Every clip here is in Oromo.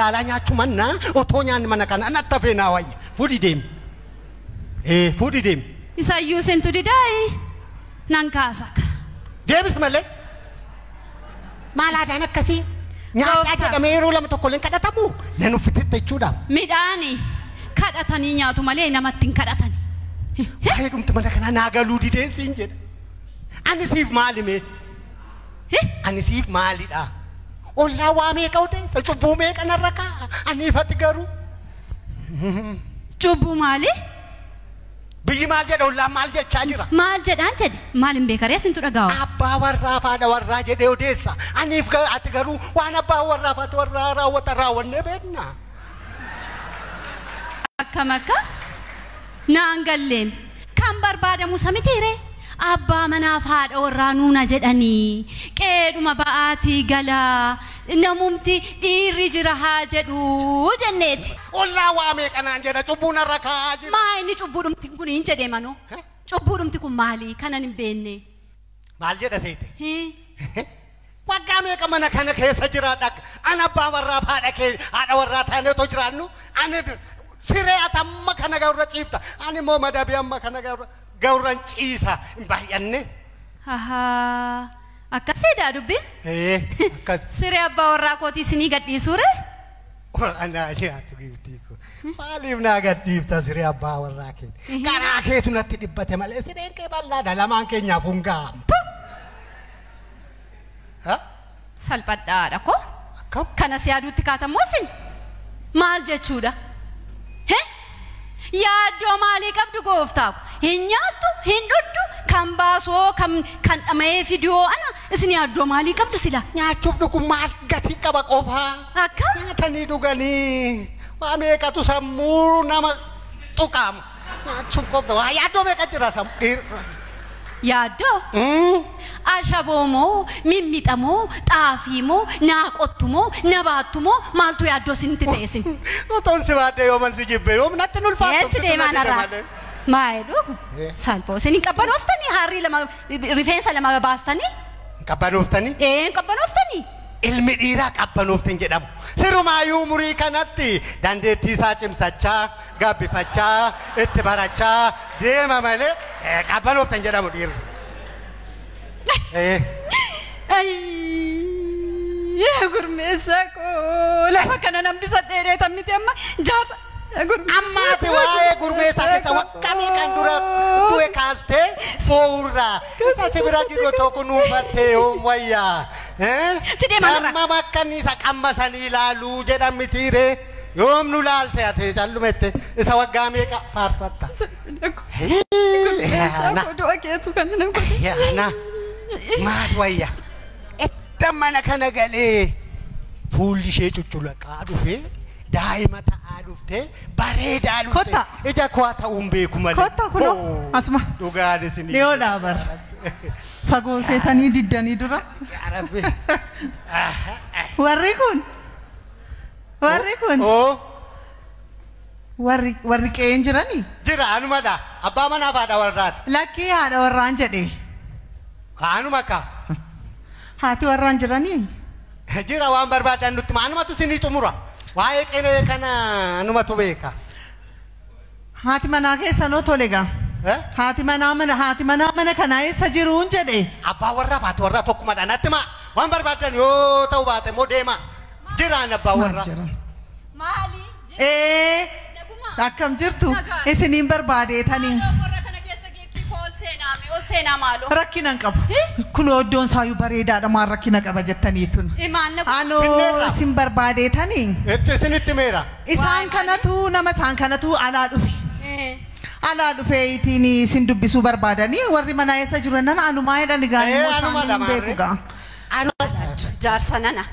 Laalaa nyaachuu mannaa otoo nyaanni mana kana natti hafee naa wayya. Fuudhii deemi. Fuudhii deemi. Isayyuu isintu didaayi nan kaasa. Deebis malee. Maal aadaan akkasii? Nyaadhaa jedhamee yeroo lama tokko illee kadhatamu nan uffitetti jechuudha. Midhaani kadhatanii nyaatu malee namatti hin kadhatan. Waa'ee dhumti mana kanaa naa galuu dideen siin jedha. Ani siif maali mee? Ani siif maalidha? Ollaa waa meeqa odeessa? Cubbuu meeqa narra kaa'a? Ani ifatti garuu. Cubbuu maali? Biyyi maal jedha? Ollaan maal jechaa jira? Maal jedhaan jedhe? Maal hin beekaree isintu dhaga'u? Abbaa warraa fi haadha warraa jedhee odeessa. Aniif ati garuu waan abbaa warraa fi haati warraa raawwatan raawwannee beekna. Akkam akka? Naan galleem. Kan barbaadamu isa mitiiree? Abbaa manaaf haadha warraa nuuna jedhanii qeedhuma ba'aatii galaa namumti dhiirri jira haa jedhu jenneeti. Ollaa waa meeqa naan jedha cubbuu narra kaa'aa jira. Maa inni cubbuudhumti kun hin jedhee manoo? Cubbuudhumti kun maali kanan hin beekne? Maal jedha seete? Waggaa meeqa mana kana keessa jiraadha. An abbaa warraa fi haadha kee haadha warraa taanee otoo jiraannu ani siree ati amma kana garra ciifta. Ani immoo madabii amma kana garra gawran ciisa hin baay'anne. Ahaa akkasidha dubbiin? Akkas. Siree abbaa warraa kootii isinii gadhiisuure? Anaa nyaatu giiftii koo. Maaliif naa gadhiifta siree abbaa warraa keeti? Garaa keetu natti dhibbate malee sireen kee bal'aadha lamaan keenyaaf hin ga'amu. Salphadhaadha koo. Akkam? Kanas yaaduutti kaatammoo isin? Maal jechuudha? Yaaddoo maalii qabdu gooftaa? Hin nyaattu, hin dhugdu, kan baasoo, kan dhama'ee fidiyoo ana isin yaaddoo maalii qabdu sila? Nyaachuuf dhuguun maal gatii qaba qofaa? Akkam? Nyaatanii dhuganii waa meeqatu sammuu nama tuqaamu. Nyaachuuf qofa waa yaaddoo meeqa jira sammuu dhiirra. Yaaddoo? Ashaboo moo, mimmixa moo, xaafii moo, naaqottu moo, nabaattu moo, maaltu yaaddoo isinitti ta'e isin? Otoon si baadhee yooman si jibbe yoom natti hin ulfaattu. Eechi deemaa narraa. Maal dhugu? Salphoo isin hin qabbanooftanii harrii lama rifeensa lama baastanii? Hin qabbanooftanii? Hin qabbanooftanii? Ilmi dhiiraa qabbanooftin jedhamu. Sirumaayyuu umurii kanatti dandeettii isaa cimsachaa, gabbifachaa, itti barachaa deema malee qabbanooftin jedhamu dhiirri. Gurmeessaa koo lafa kana namni sadheereetan miti amma jaarsa. Amma ati waa'ee gurmeessaa keessa waggaa meeqaan dura du'e kaastee foorraa isa si bira jiru tokko nuufattee yoom wayyaa. Amma bakka inni isa qammasanii ilaaluu jedhan mitiiree yoom nu laalte ati callumette isa waggaa meeqa faarfatta. Yaana maal wayya edda mana kana galee fuulli ishee cucculaqaa dhufee daa'ima ta'aa dhuftee bareedaa dhuftee ija koo ta'uun beeku malee. Kottaa kunoo asuma. Dhugaan isinii. Dhiyoodhaa bara. Fagoo seetanii diddanii dura. Warri kun. Warri kun. Warri qe'een jiranii? Jira anumadha. Abbaa manaaf haadha warraati. Lakkii haadha warraan jedhee. Anuma ka. Haati warraan jiranii? Jira waan barbaadan nutti anumatu isinii xumura. Waa'ee qe'ee kana anumatu beeka. Haati manaa keessanoo tole gaa. Haati manaa mana kanaa eessa jiruun jedhe. Abbaa warraa haati warraa tokkumadha natti maa waan barbaadan yoo ta'u baate immoo deema. Jiraan abbaa warraa. Maali? Akkam jirtu isiniin barbaadeetanii. Rakkina hin qabu. Kunoo iddoon isaayyuu bareedaadha maal rakkina qaba jettaniitun. Anoo isin barbaadeetanii. Isinitti meera. Isaan kanatu nama isaan kanatu alaa dhufe. Alaa dhufee ittiin isin dubbisuu barbaadanii warri mana eessa jiru nan anumaa jedhan egaa immoo isaan hin beeku gaa. Jaarsa nana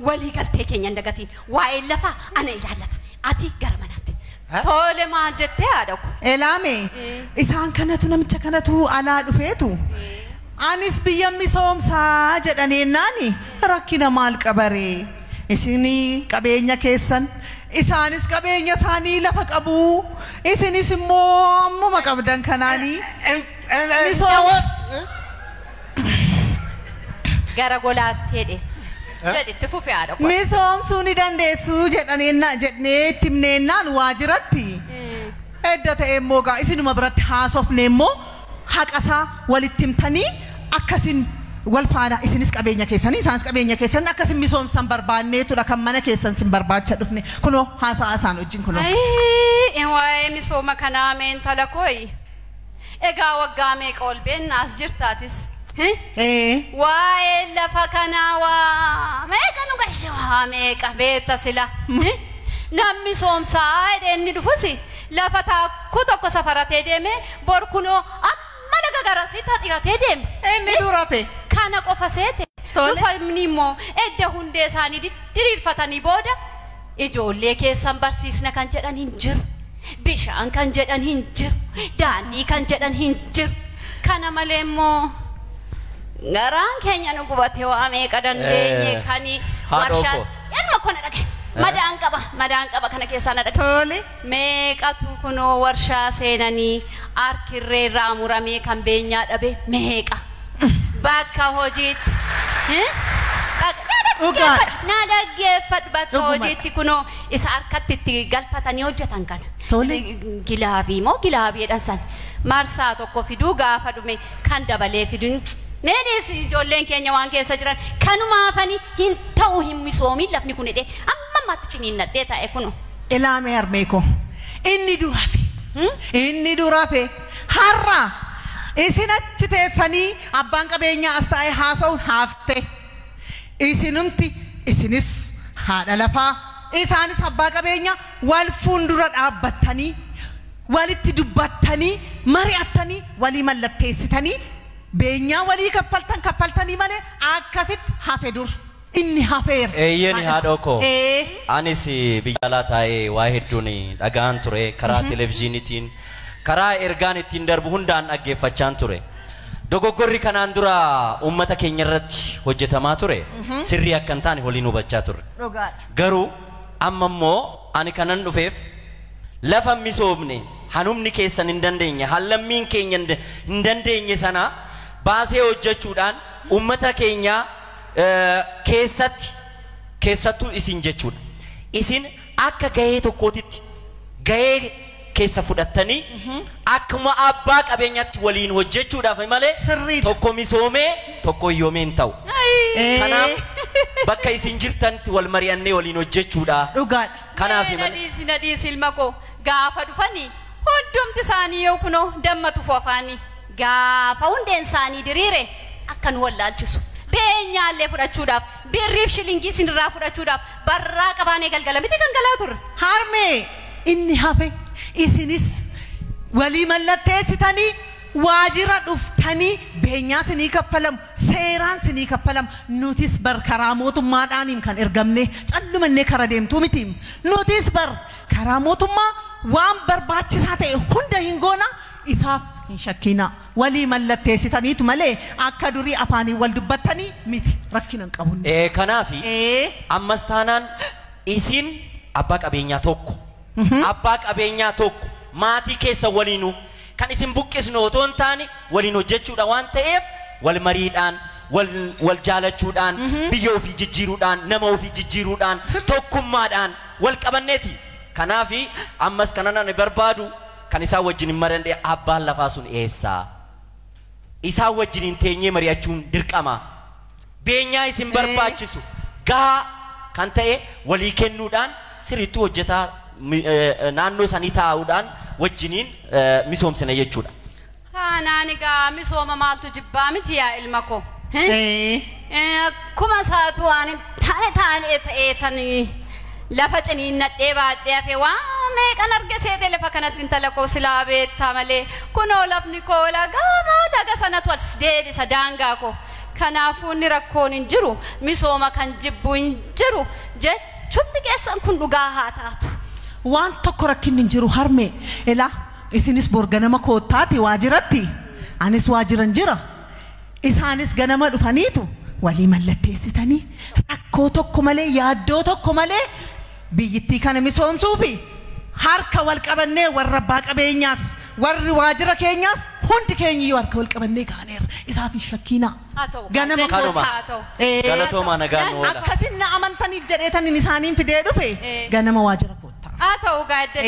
walii galtee keenya hin dagatiin waa'ee lafaa ana ilaallata ati gara manaatti. Tole maal jettee haadha ko? Elaame isaan kanatu namicha kanatu alaa dhufeetu anis biyya misoomsaa jedhaniinnaani rakkina maal qabaree isinii qabeenya keessan isaanis qabeenya isaanii lafa qabu isinis immoo ammuma qabdan kanaanii misooma gara golaatti jedhe. Jedhi itti fufi haadha koo. Misoomsuu ni dandeessu jedhanii jedhnee itti himneennaan waajiratti. Edda ta'e immoo gaa isinuma biratti haasofne immoo haqasaa walitti himtanii akkasin wal faana isinis qabeenya keessanii isaanis qabeenya keessan akkasin misoomsan barbaanneetudha kan mana keessan sin barbaacha dhufne kunoo haasa'a isaan wajjin kunoo. Ayii waa'ee misooma kanaa meentala kooyi. Egaa waggaa meeqa ol beenna as jirtaatis. Waa'ee lafa kanaa waa meeqa nu gashe waa meeqa beekta sila. Namni misoomsaa jedhee inni dhufusi lafa taakkuu tokko safaratee deeme bor kunoo amma laga garasitti haxiratee deema. Inni dura hafe. Kana qofa seete. Dhufamni immoo edda hundee isaanii diriirfatanii booda ijoollee keessan barsiisna kan jedhan hin jiru. Bishaan kan jedhan hin jiru. Daandii kan jedhan hin jiru. Kana malee immoo garaan keenya nu gubate waa meeqa dandeenye kan warshaa. Ilma koo na dhage. Madaan qaba kana keessaa na dhage. Tole. Meeqatu kunoo warshaa seenanii harkirree irraa muramee kan beenyaa dhabe meeqa. Bakka hojiitti. Na dhaggeeffadhu bakka hojiitti kunoo isa harkatti itti galfatanii hojjetan kana. Tole. Gilaabii moo gilaabii jedhan san marsaa tokko fiduu gaafa dhume kan dabalee fiduun. Meedis ijoolleen keenya waan keessa jiran kanumaafani hin ta'u hin misoomin lafni kun hidhee amma ammaatti ciniinnadhee taa'e kuno. Ilaamee harmee koo inni dura hafe inni dura hafe har'a isin achi teessanii abbaan qabeenyaa as taa'ee haasa'uun hafte isinumti isinis haadha lafaa isaanis abbaa qabeenyaa wal fuuldura dhaabbattanii walitti dubbattanii mari'attanii walii mallatteessitanii. Beenyaa walii kaffaltanii malee akkasitti hafe dur inni hafeera. Eeyyeen haadha koo. Anis biyya alaa taa'ee waa hedduun dhagaan ture karaa televezyiiniitiin karaa ergaan ittiin darbu hundaan dhaggeeffachaan ture. Dogoggorri kanaan dura uummata keenya irratti hojjetamaa ture sirrii akka hin taane waliin hubachaa turre. Garuu amma immoo ani kanan dhufeef lafa misoomne hanumni keessan hin dandeenye hallammiin keenya hin dandeenye sana baasee hojjechuudhaan uummata keenya keessatti keessattuu isin jechuudha. Isin akka gahee tokkootitti gahee keessa fudhattanii akkuma abbaa qabeenyaatti waliin hojjechuudhaaf malee tokko misoomee tokko hiyyoomee hin ta'u. Kanaaf bakka isin jirtanitti wal mari'annee waliin hojjechuudha. Dhugaadha. Kanaaf nadhiisi ilma koo gaafa dhufanii hundumti isaanii yoo kunoo dammatu afaanii. Gaafa hundeen isaanii diriire akka nu wallaalchisu. Beenyaallee fudhachuudhaaf birriif shilingii isinirraa fudhachuudhaaf barraa qabaanee galgala miti gangalaa turre. Harmee inni hafe isinis walii mallatteessitanii waajjira dhuftanii beenyaa sinii kaffalamu seeraan sinii kaffalamu nutis bar karaa mootummaadhaaniin kan ergamne callumannee kara deemtuu miti nutis bar karaa mootummaa waan barbaachisaa ta'e hunda hin goona isaaf hin shakkina walii mallatteessitaniitu malee akka durii afaanii wal dubbattanii miti rakkina hin qabu. Kanaafi ammas taanaan isin abbaa qabeenyaa tokko abbaa qabeenyaa tokko maatii keessa waliinuu kan isin buqqisnu otoo hin taane waliin hojjechuudha waan ta'eef wal mariidhaan wal jaalachuudhaan biyya ofii jijjiiruudhaan nama ofii jijjiiruudhaan tokkummaadhaan wal qabanneeti. Kanaafi ammas kanan ani barbaadu kan isaan wajjin hin mari'anne abbaan lafaa sun eessaa? Isaan wajjin hin teenyee mari'achuun dirqama. Beenyaa isin barbaachisu gahaa kan ta'e walii kennuudhaan sirriitti hojjetaa naannoo sanii taa'uudhaan wajjiniin misoomsina jechuudha. Taanaan egaa misooma maaltu jibbaa miti yaa ilma koo. Akkuma isaatu waan hin taane taanee ta'ee tanii lafa ciniinnadhee baadhee hafe waa meeqan arge seete lafa kanatti intala koo silaa beektaa malee kunoo lafni koo lagaa laga sanatu as deebisa daangaa koo. Kanaafuu inni rakkoon hin jiru misooma kan jibbu hin jiru jechuun keessan kun dhugaa haa taatu. Waan tokko rakkinni hin jiru harmee ilaa isinis bor ganama koottaati waajiratti anis waajiran jira isaanis ganama dhufaniitu walii mallatteessitanii rakkoo tokko malee yaaddoo tokko malee biyyittii kana misoomsuu fi harka wal qabannee warra abbaa qabeenyaas warri waajjira keenyaas Hundi keenya iyyuu harka wal qabannee kaaneerra. Isaaf hin shakkiinaa. Haa ta'u. Ganama Kanuma. Haa ta'u. Galatoomaa nagaan nu oola. Akkasin na amantaniif jedheetanin isaaniin fidee dhufe ganama waajjira koottaa. Haa ta'u gaadde.